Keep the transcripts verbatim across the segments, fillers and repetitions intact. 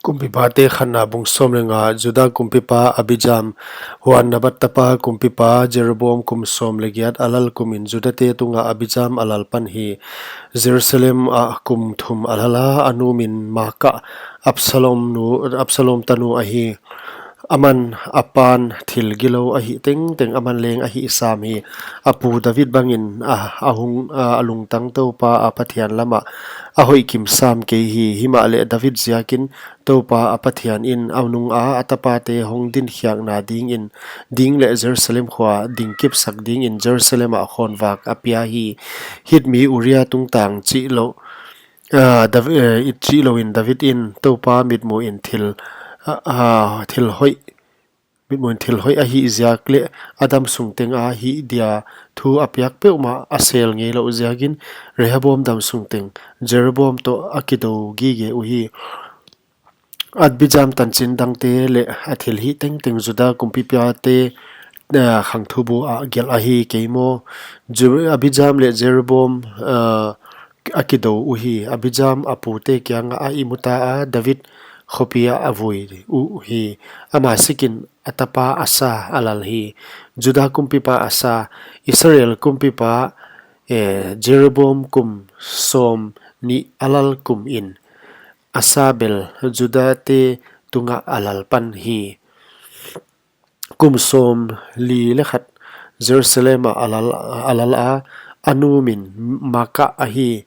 Kumpipate khanna bung sawm leh nga. Juda kumpipa Abijam. Huan Nebat tapa kumpipa Jeroboam kum sawm leh giat a lal kumin Judate tunga Abijam a lal pan hi. Jerusalem ah kum thum a lal a, a nu min Maaka, Absalom nu, Absalom tanu ahi. Aman a pan thil gilou ahih tengteng aman leng a hih sam hi. A pu David bangin a, a hung, a, a lungtang Toupa a Pathian lamah a hoih kim sam kei hi. Himahleh David ziakin Toupa a Pathian in a nunga a tapate hong dinkhiakna dingin, ding leh Jerusalem khua dingkipsak dingin Jerusalem ah khawnvak a pia hi. Hit mi Uria tungtang chihlouh, ah, Dav-, eh, i chihlouin David in Toupa mitmuhin thil, ah, ah, thil hoih, mitmuhin thil hoih ahih ziak leh a damsung tenga hih dia thu a piak peuhmah a sel ngeilouh ziakin Rehoboam damsung teng Jeroboam toh a kidou gige uhi. Abijam tanchin dangte leh a thilhih tengteng Juda kumpipate, eh, khangthubu ah gelh ahi kei maw? Ju-, Abijam leh Jeroboam, eh, a kidou uhi. Abijam a pute kiangah a ihmu ta a, David khopi ah a vui uhi. Ama sikin a tapa Asa a lal hi. Juda kumpipa Asa, Israel kumpipa, eh, Jeroboam kum sawmnih a lal kumin Asa bel Judate tungah a lal pan hi. Kum sawmli leh khat Jerusalem ah a lal, a lal a, a nu min Maaka ahi,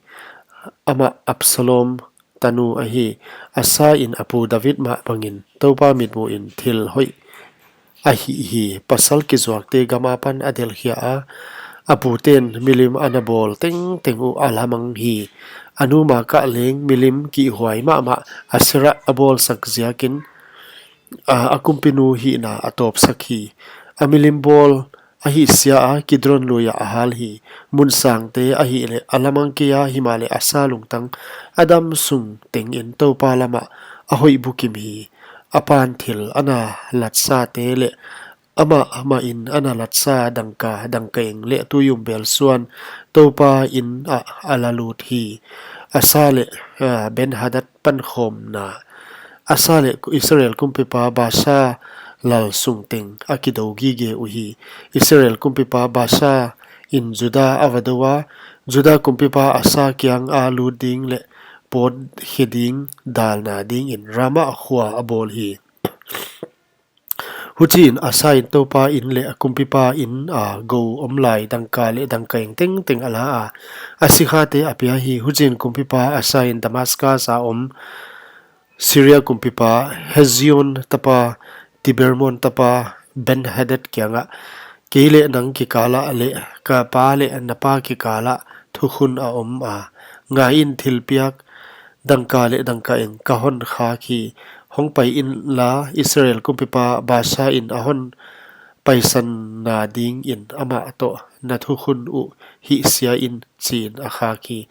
amah Absalom tanu ahi. Asa in a pu David mah bangin Toupa mitmuhin thil hoih ahih hi. Pasal kizuakte gam apan a delhkhia a, a puten milim ana bawl tengteng uh a lamang hi. A nu Maaka leng milim kihhuai mahmah Asera a bawlsak ziakin, a, a kumpinu hihna a tawpsak hi. A milim bawl ahih sia a Kidron lui ah a hal hi. Mun sangte ahihleh a lamang kei a, himahleh Asa lungtang a damsung tengin Toupa lamah a hoih bukim hi. A pan thil ana latsate leh amah mahin ana latsa dangka, dangkaeng leh tuiumbelsuan Toupa in ah a la lut hi. Asa leh, ah, Benhadad pankhawmna. Asa leh Israel kumpipa Baasa lal sung teng a kidou gige uhi. Israel kumpipa Baasa in Juda a va dou a, Juda kumpipa Asa kianga lut ding leh pawt khe ding dalna dingin Rama khua a bawl hi. Huchiin Asa in Toupa in leh a kumpipa in a gou omlai dangka leh dangkaeng tengteng a la a, a sikhate a pia hi. Huchiin kumpipa Asa in Damaskas a om Syria kumpipa Hezion tapa, Tibermon tapa Benhadad kiangah, kei leh nang kikalah leh ka pa leh na pa kikalah thukhun a om a, ngaiin thilpiak dangka leh dangkaeng ka hon khak hi. Hong pai inla, Israel kumpipa Baasa in a hon paisanna dingin amah toh na thukhun uh hihsia in, chiin a khak hi.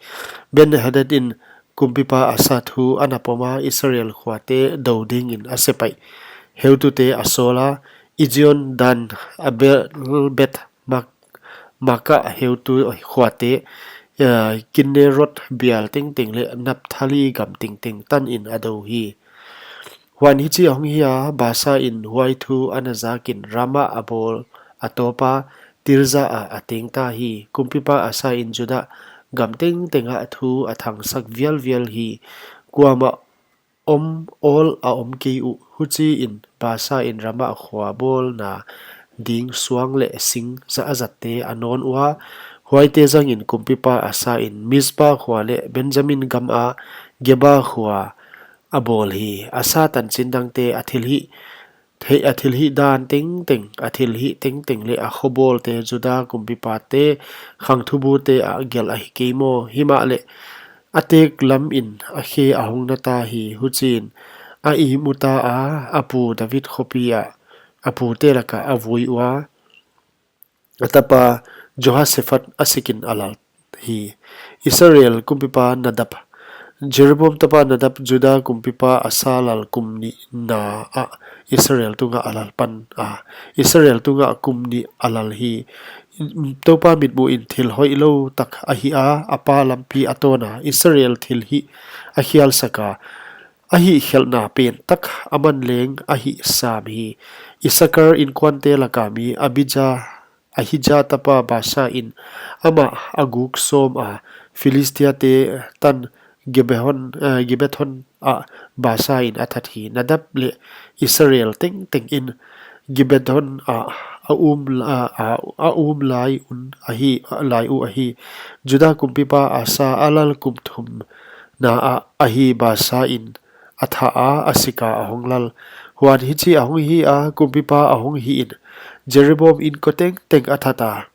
Benhadad in kumpipa Asa thu ana pom a, Israel khuate dou dingin a sepaih heutute a sawl a, Ezion, Dan, Abel, Beth, Mak-, Maaka heutu khuate, eh, Kinnerot bial tengteng leh Naphtali gam tengteng tanin a dou hi. Huan hichi ahong hi a, Baasa in huai thu ana zakin Rama a bawl a tawp a, Tirza ah a teng ta hi. Kumpipa Asa in Juda gam tengteng ah thu a thangsak vialvial hi. Kuamah om awl a om kei uh. Huchiin Baasa in Rama khua bawlna ding suang leh sing zazatte a nawn ua, huaite zangin kumpipa Asa in Mizpa khua leh Benjamin gama Geba khua a bawl hi. Asa tanchin dangte, a thilhih, thei-, a thilhih dan tengteng, a thilhih tengteng leh a khobawlte Juda kumpipate khangthubute ah gelh ahi kei maw? Himahleh a tek lamin a khe ahong na ta hi. Huchiin a ihmu ta a, a pu David khopi ah a pute lakah a vui ua, a tapa Jehoshaphat a sikin a lal hi. Israel kumpipa Nadab. Jeroboam tapa Nadab Juda kumpipa Asa lal kum nihna ah Israel tungah a lal pan a. Israel tungah kum nih a lal hi. Toupa mitmuhin thil hoihlou tak a hih a, a pa lampi a tawn a, Israel thilhih a khialsak a, a hihkhelhna pen tak aman leng a hih sam hi. Isakar inkuante laka mi Abija, Ahija tapa Baasa in amah a guk sawm a, Philistiate tan Gibethon, eh, Gibethon ah Baasa in a that hi. Nadab leh Israel tengteng in Gibethon ah a um, a, a, a um lai un ahi, lai uh ahi. Juda kumpipa Asa a lal kum thumna ah ahi Baasa in a thah a, a sik a, a hong lal. Huan hichi a hong hi a, kumpipa a hong hi in, Jeroboam inkuan tengteng a that a.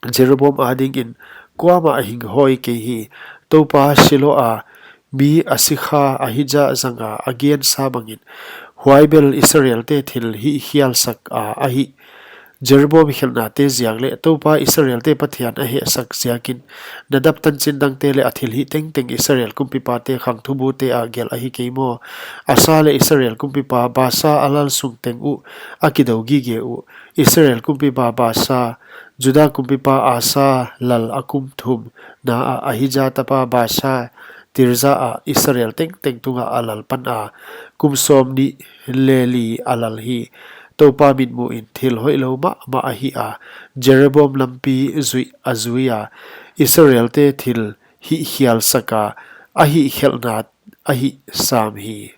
Jeroboam adingin kuamah a hing hawi kei hi. Toupa Shilo a mi a sikha Ahija zanga a gensa bangin, huai bel Israelte thil hihkhial sak a ahi. Jeroboam khelhnate ziak leh Toupa Israelte Pathian a hehsak ziakin, Nadab tanchin dangte leh a thilhih tengteng Israel kumpipate khangthubute ah gelh ahi kei maw? Asa leh Israel kumpipa Baasa a lal sung teng uh a kidou gige uh. Israel kumpipa Baasa, Juda kumpipa Asa lal a kum thumna ah Ahija tapa Baasa Tirza ah Israel tengteng tunga a lal pan a, kum sawmnih leh li a lal hi. Toupa mitmuhin thil hoihlou mahmah ahi a, Jeroboam lampi zuih a zui a, Israelte thil hihkhial sak a, a hihkhelhna a hih sam hi.